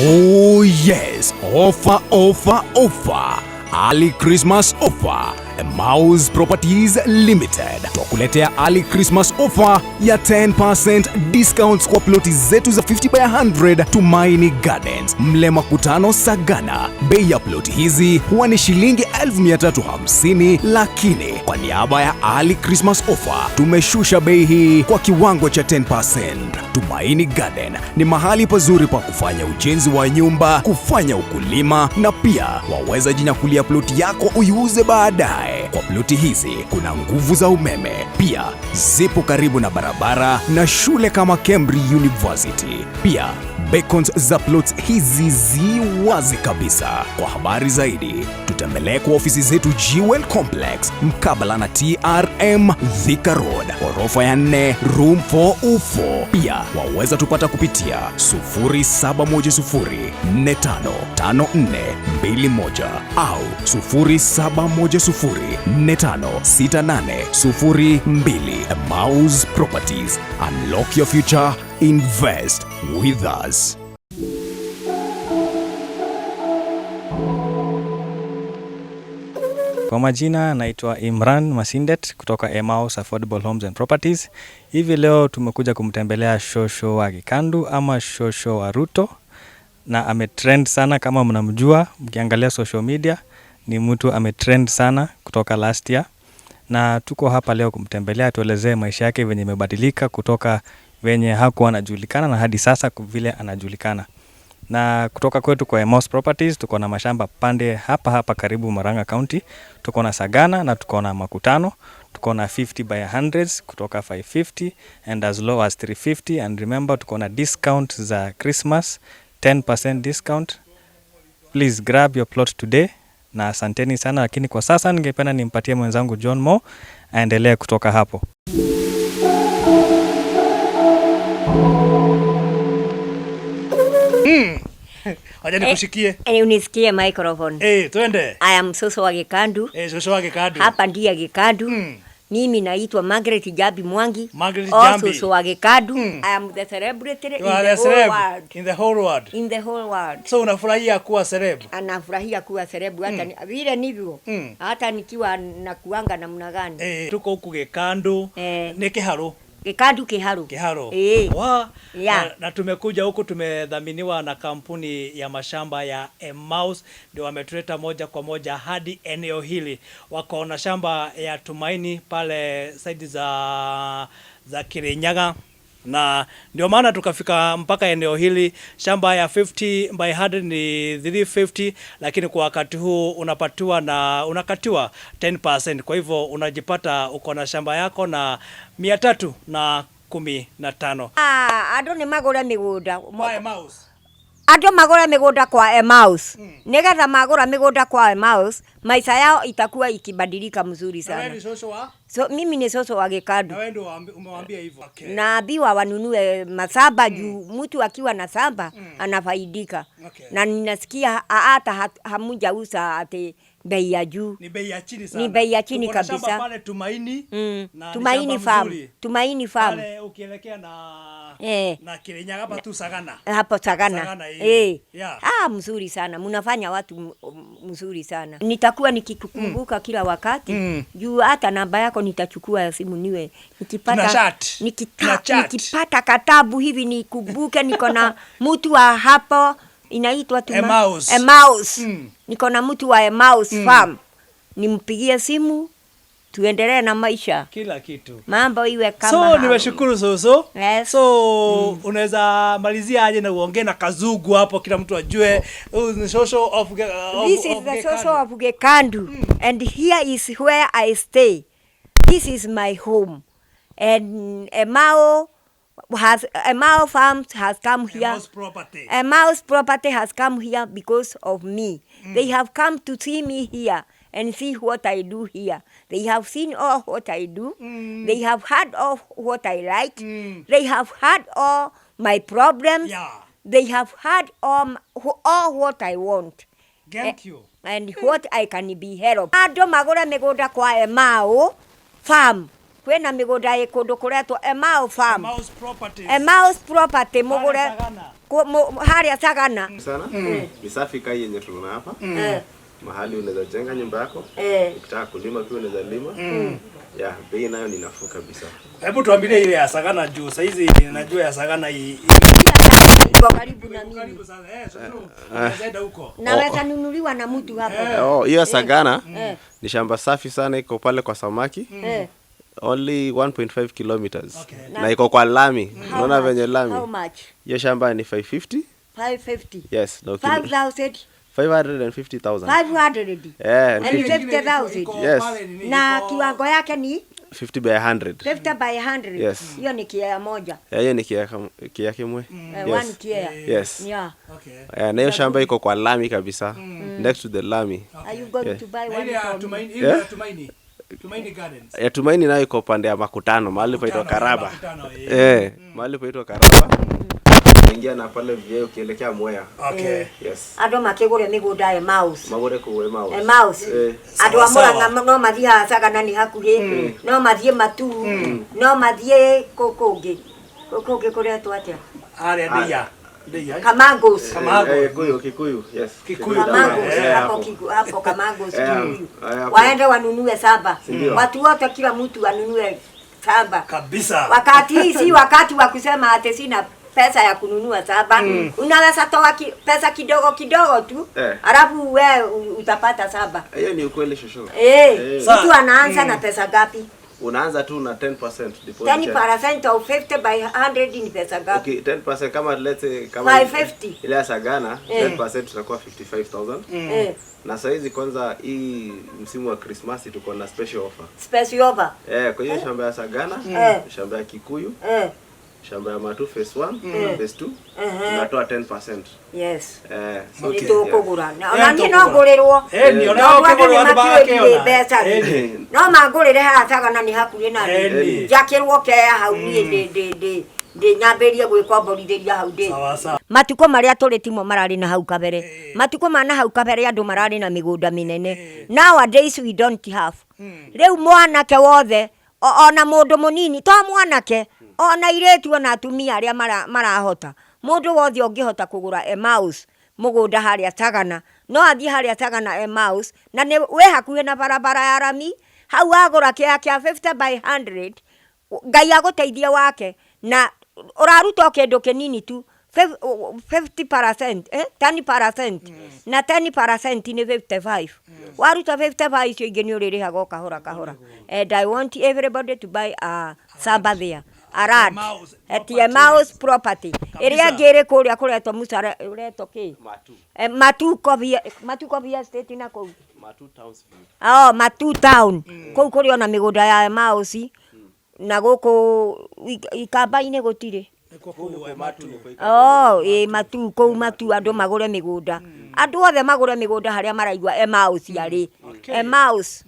Oh yes, offer, offer, offer. Early Christmas offer. Emmaus Properties Limited twakuletea Early Christmas offer ya 10% discounts kwa ploti zetu za 50 by 100 Tumaini Gardens, Mle Makutano, Sagana. Bei ya ploti hizi huwa ni shilingi 350,000, lakini kwa niaba ya Early Christmas offer tumeshusha bei hii kwa kiwango cha 10%. Tumaini Garden ni mahali pazuri pa kufanya ujenzi wa nyumba, kufanya ukulima na pia waweza jinyakulia ploti yako uiuze baadaye. Kwa ploti hizi kuna nguvu za umeme, pia zipo karibu na barabara na shule kama Cambridge University. Pia beacons za plots hizi zi wazi kabisa. Kwa habari zaidi tutembelee kwa ofisi zetu Jewel Complex mkabala na TRM, Thika Road, ghorofa ya 4, room 404. Pia waweza tupata kupitia 0710455421 au 0710456802. Emmaus Properties, unlock your future, invest with us. Kwa majina naitwa Imran Masindet kutoka Emmaus Affordable Homes and Properties. Hivi leo tumekuja kumtembelea Shosho wa Gikandu ama Shosho wa Ruto, na ametrend sana kama mnamjua, mkiangalia social media ni mtu ametrend sana kutoka last year, na tuko hapa leo kumtembelea tuelezee maisha yake venye imebadilika kutoka venye hakuwa anajulikana na hadi sasa vile anajulikana. Na kutoka kwetu kwa Emmaus Properties tuko na mashamba pande hapa hapa karibu Murang'a County, tuko na Sagana na tuko na Makutano, tuko na 50 by 100 kutoka 550 and as low as 350, and remember tuko na discount za Christmas, 10% discount. Please grab your plot today na asanteni sana, lakini kwa sasa ningependa nimpatie mwenzangu John Mo aendelee kutoka hapo. Wacha nikushikie. Unisikie microphone. Twende. I am Soso wa Gikandu. Shosho wa Gikandu. Hapa ndiye Gikandu. Mimi naitwa Margaret Jambi Mwangi. Margaret Oh, Jambi. Soso wa Gikandu. I am the celebrity in You are the the whole celeb world. in the whole world. In the whole world. So unafurahia kuwa celeb? Anafurahia kuwa celeb hata vile nivyo. Hata nikiwa nakuanga namna gani. Tuko huku Gikandu. Ni Kiharu. Gikandu Kiharu. Kiharu. Wa, na tumekuja huku tumedhaminiwa na kampuni ya mashamba ya Emmaus, ndio wametuleta moja kwa moja hadi eneo hili. Wako na shamba ya Tumaini pale saidi za Kirinyaga, na ndio maana tukafika mpaka eneo hili. Shamba ya 50 by 100 ni 350, lakini kwa wakati huu unapatiwa na unakatiwa 10%. Kwa hivyo unajipata uko na shamba yako na 315. Andũ nĩ magũre mĩgũnda. Kwa Emmaus. Andũ magũre mĩgũnda kwa Emmaus. Nĩgetha magũra mĩgũnda kwa Emmaus, maisha yao itakuwa ikibadilika mzuri Na wewe sana. ni shosho wa? So mimi ni soso wa Gikandu. Na wewe ndio umewaambia hivyo. Okay. Naambiwa wanunue masamba juu mtu akiwa na samba anafaidika. Okay. Na ninasikia hata hamujauza ati bei ya juu. Ni bei ya chini sana. Ni bei ya chini Tuko na shamba kabisa. pale Tumaini. Na ni Tumaini shamba farm. mzuri. Tumaini farm. Pale ukielekea na Kirinyaga hapa tu Sagana. Hapo Sagana. Sagana hii. Yeah. Mzuri sana. Mnafanya watu mzuri sana. Nitakuwa nikikukumbuka kila wakati. Juu hata namba yako nitachukua ya simu niwe nikipata Tuna chat. Tuna chat. nikipata katabu hivi nikumbuke niko na mtu wa hapo inaitwa Emmaus. Emmaus. Niko na mtu wa Emmaus farm. Nimpigie simu tuendelee na maisha. Kila kitu. Mambo iwe kama So hao. nimeshukuru Soso. Yes. So unaweza malizia aje na uongee na Kazugu hapo kila mtu ajue. Huyu ni Shosho of This is of the Gikandu. Soso of Gikandu, and here is where I stay. This is my home. And Emmaus Farms has come here. Emmaus Property. Emmaus Property has come here because of me. They have come to see me here and see what I do here. They have seen all what I do. They have heard all what I like. They have heard all my problems. They have heard all what I want. Thank you. And what I can be help. Andũ magũre mĩgũnda kwa Emmaus Farm. Kwĩna mĩgũnda ĩ kũndũ kũretwo Emau Farm. Emmaus Properties. Emmaus Property mũgũre Sagana. Harĩa Sagana. Sana ni safi kai yenye tunaona hapa. Mahali unaweza jenga nyumba yako. Ukitaka kulima pia unaweza lima. Yeah, bei nayo ni nafuu kabisa. Hebu tuambilie ile ya Sagana juu saizi najua ya Sagana Iko karibu na mimi. Karibu sana. Shukuru. Unaweza huko. Naweza nunuliwa na mtu hapo. Oh, hiyo Sagana ni shamba safi sana, iko pale kwa samaki. Only 1.5 kilometers. Okay. Na iko kwa lami. How Unaona much? venye lami? How much? Hiyo shamba ni 550. 550. Yes, na 5,000. 550,000. 500. Eh, And 50,000. Yes. Na kiwango yake ni 50 by 100. 50 by 100. Yes. Hiyo ni kiea moja. Hiyo ni kia kimwe. One kiea. Yes. Yeah. Okay. Na hiyo shamba iko kwa lami kabisa. Next to the lami. Are you going to buy Na one ile ya for me? Tumaini, ile ya Tumaini. Tumaini Gardens. Ya Tumaini nayo iko pande ya Makutano, mahali paitwa Karaba. Makutano, eh. Mahali paitwa Karaba. Ingia na pale vile ukielekea Mwea. Okay. Yes. Andũ makĩgũre mĩgũnda Emmaus. Magure kuwe Emmaus. Emmaus. Andũ a Sawa, Murang'a no mathiĩ haha Sagana nĩ hakuhĩ, no mathiĩ Matuu, no mathiĩ kũngĩ. Kũngĩ kũretwo atĩa? Harĩa Ndeia. Ndeia. Kamangos. Kamago. Kikuyu, Kikuyu. Yes. Kikuyu. Kamangos, hapo. hapo Kamangos Kikuyu. Hapo. Waende wanunue samba. Sindio? Watu wote kila mtu anunue samba. Kabisa. Wakati hii si wakati wa kusema ati sina pesa ya kununua samba. Unaweza toa pesa kidogo kidogo tu, alafu we utapata samba. Hiyo ni ukweli shosho. Mtu anaanza na pesa ngapi? Unaanza tu na 10% deposit. 10% of 50 by 100 ni pesa ngapi? Okay, 10% kama let's say kama 550. ile ya Sagana 10% tutakuwa 55,000. Na saizi kwanza hii msimu wa Christmas tuko na special offer. Special offer. Kwa hiyo shamba ya Sagana, shamba ya Kikuyu, shamba ya Matu phase 1 na phase 2 tunatoa 10%. Yes. So Nĩ tũkũgũra. Eh, Ona niĩ no tũkũgũra. ngũrĩrwo. Ni ona No ũkĩgũrwo andũ andũ nĩ makĩũrie magakĩona. mbeca. No mangũrĩre haha Sagana nĩ hakuhĩ na niĩ. Njakĩrwo kea hau niĩ ndĩ nyambĩrĩrie gwĩkomborithĩria hau ndĩ. Sawa sawa. Matukũ marĩa tũrĩ timo mararĩ na hau kabere. Matukũ ma na hau kabere andũ mararĩ na mĩgũnda mĩnene. Nowadays we don't have. Rĩu mwanake wothe ona mũndũ mũnini to mwanake ona irĩtu ona atumia arĩa marahota. Mũndũ wothe ũngĩhota kũgũra Emmaus mũgũnda harĩa Sagana no athiĩ harĩa Sagana Emmaus na nĩ wĩ hakuhĩ na barabara ya rami hau wagũra kĩa kĩa 50 by 100 Ngai agũteithie wake na ũraruta o kĩndũ kĩnini tu 50%, 10% na 10% nĩ 55. Waruta 55 icio ingĩ nĩ ũrĩrĩhaga o kahora kahora. And I want everybody to buy a samba there. Arad. Emmaus Eti Emmaus property. Ĩrĩa ĩngĩ ĩrĩ kũrĩa kũretwo Musara ũretwo kĩ? Matu. Matu Coffee, Matu Coffee Estate na kũu. Matu Townsville. Oh, Matu Town. Kũu kũrĩ ona mĩgũnda ya Emmaus na gũkũ Ikamba-inĩ gũtirĩ. Oh, Matu kũu Matu andũ magũre mĩgũnda. Andũ othe magũre mĩgũnda harĩa maraigua Emmaus arĩ. Emmaus.